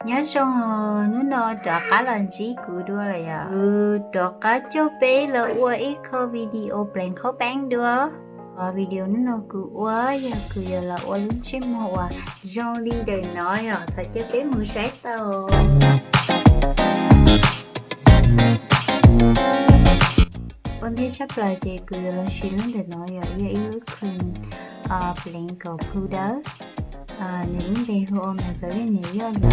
Nyob zoo, hnub no rov qab los ntsib kuv dua lawm yom. Kuv rov qab coj peb los ua ib qho video pleev qhaub peeb dua. Qhov video hnub no kuv ua yog kuv yuav los ua lub ntsej muag uas zoo li ntawm no yom, thov caw peb mus saib tau. Ua ntej tshaj plaws ces kuv yuav los siv lub ntawm no yom, yog ib lub cream pleev kom plhu dawb. Nws lub npe hu ua Maybelline New York yom.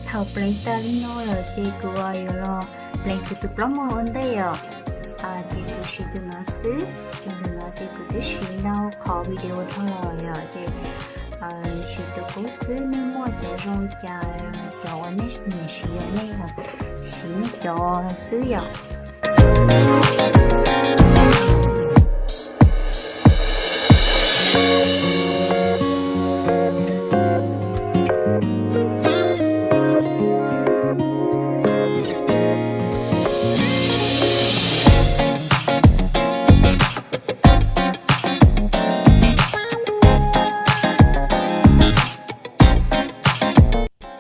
Thaum pleev tas li no lawm ces kuv yuav los pleev kuv tus plaub muag ua ntej yom. Ces kuv siv tus no xwb, tus ntawm no ces kuv twb siv ntau qhov video dhau los yom, ces siv tus qub xwb, nej muaj cov zoo li cas, cov uas nej nyiam siv yom, nej siv nej cov xwb yom.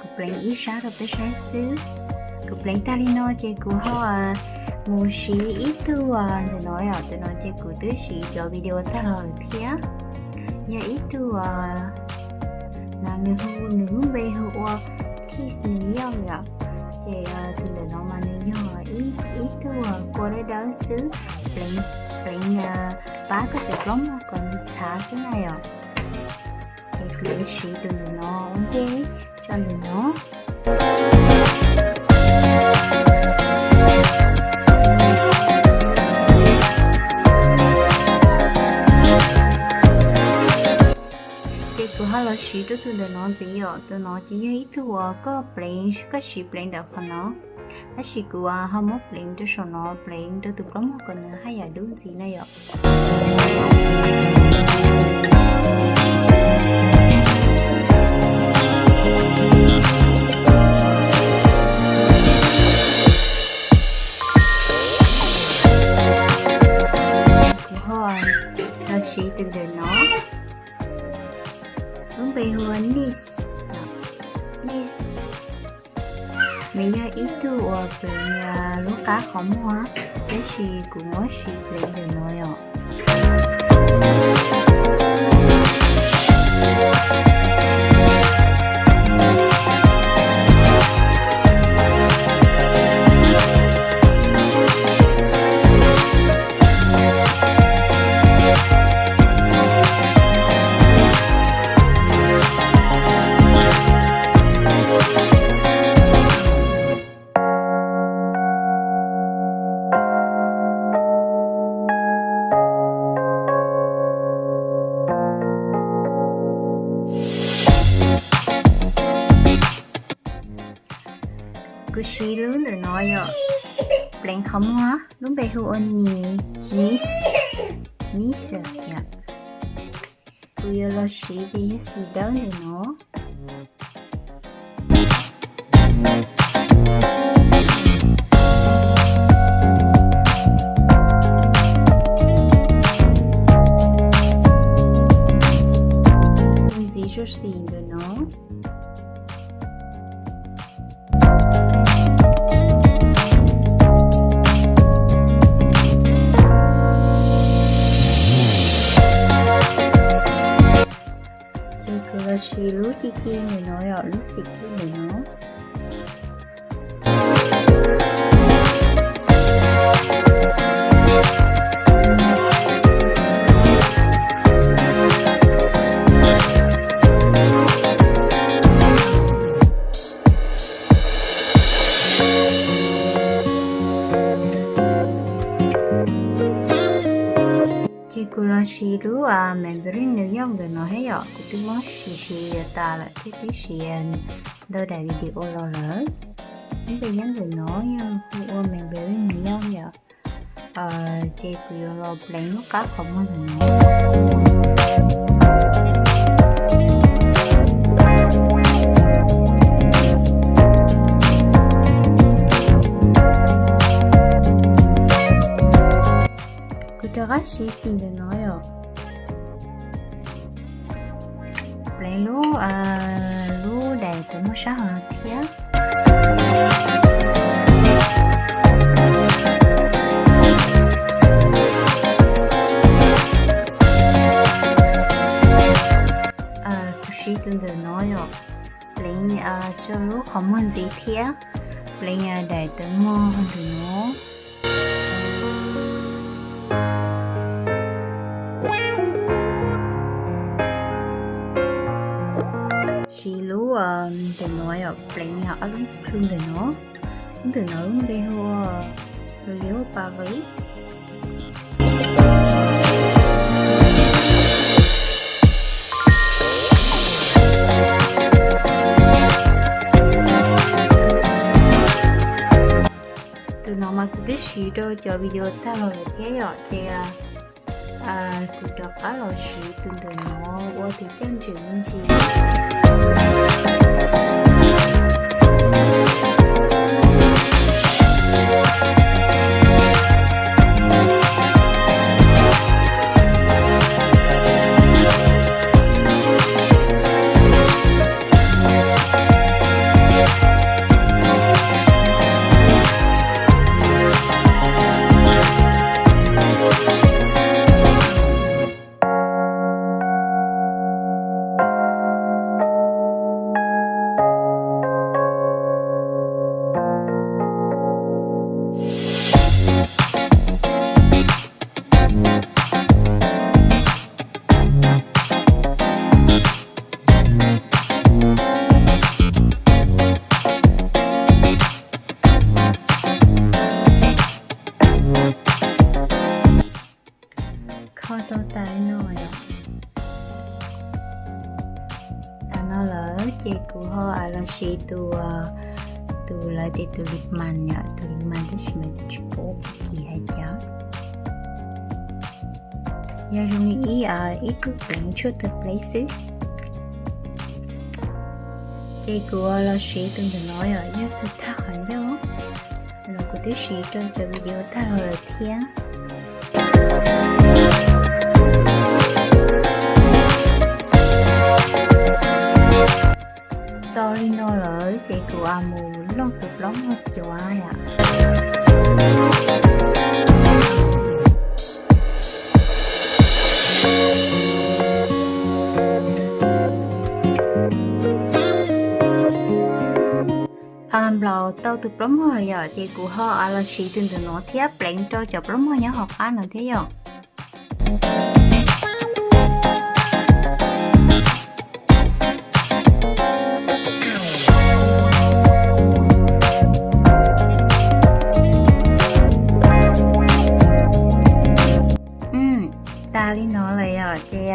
Kuv pleev ib sab rau peb saib xwb. Kuv pleev tag li no ces kuv ho mus siv ib tug ntawm no yom, tus no ces kuv twb siv cov video tag los lawm thiab. Yog ib tug, nws hu, nws lub npe hu ua Kiss New York yom. Ces tus ntawm no mas nws yog ib tug kua dawb dawb xwb, pleev, pleev pab koj cov plaub muag kom nws txhav xwb na yom. Ces kuv yuav siv tus ntawm no ua ntej, tso ntawm no. Ces kuv ho los siv rau tus ntawm no ntxiv yom, tus no ces yog ib tug uas koj pleev, koj siv pleev ntawm qhov no, tab sis kuv ho muab pleev rau saum no, pleev rau tus plaub muag kom nws haj yam dub ntxiv na yom. Kuv ho los siv tus ntawm no, lub npe hu ua Nice, Nice. Nws yog ib tug uas pleev lub qab qhov muag, tab sis kuv muab siv pleev ntawm no yom. Kuv siv lub ntawm no yom, pleev qhov muag, lub npe hu ua Nice, Nice, Nice yom. Kuv yuav los siv ces yog xim dawb ntawm no. Ntxiv zog xim ntawm no. Ces kuv los siv lub ci ci ntawm no yom, lub xim ci ntawm no. Ces kuv los siv lub Maybelline New York ntawm no thiab yom, kuv twb muab siv siv yuav tas lawm thiab twb siv ntau daim video los lawm. Lub npe nyob ntawm no yog hu ua Maybelline New York yom. Ces kuv yuav los pleev lub qab qhov muag ntawm no. Sib xis ntawm no yom. Pleev lub, lub daim tawv mog sab hauv thiab. Kuv siv tus ntawm no yom. Pleev rau lub qhov muag ntxiv thiab. Pleev daim tawv mog ntawm no. Siv lub ntawm no yom, pleev ob lub plhu ntawm no. Lub ntawm no lub npe hu ua Lily Paris. Tus no mas kuv twb siv rau cov video tag los lawm thiab yom, ces kuv rov qab los siv tus ntawm no ua tus caj ntswm me ntsis. Kho tau tas li no yom. Tas no lawm ces kuv ho los siv tus, tus lawv tias tus lip mas yom, tus lip mas tab sis mas tsis paub kis hais cas. Yog zoo li ib, ib tug pleev tshuaj tawg pleev xwb. Ces kuv los siv tus ntawm no yom, yog tus thaj qhov ncauj los kuv twb siv rau cov video tag los lawm thiab. Tau li no lawm ces kuv mus looj tus plaub muag cuav yom. Nplaum tau tus plaub muag yom, ces kuv ho los siv tus ntawm no thiab pleev rau cov plaub muag nyob hauv qab no thiab yom. Tas li no lawm yom, ces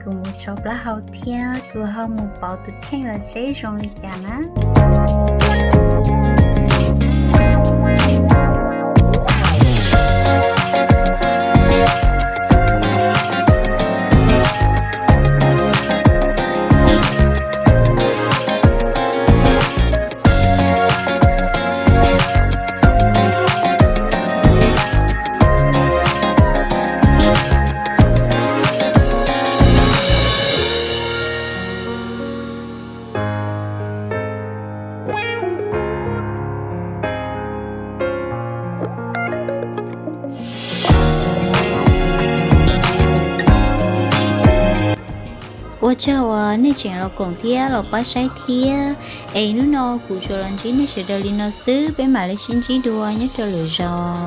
kuv mus tso plaub hau thiab kuv ho mus pauv tus kheej los seb zoo li cas na. Ua tsaug uas nej tseem los koom thiab los pab saib thiab. Es hnub no kuv tsuas los ntsib nej sawv daws li no xwb, peb mam li sib ntsib dua nyob rau lwm zaus.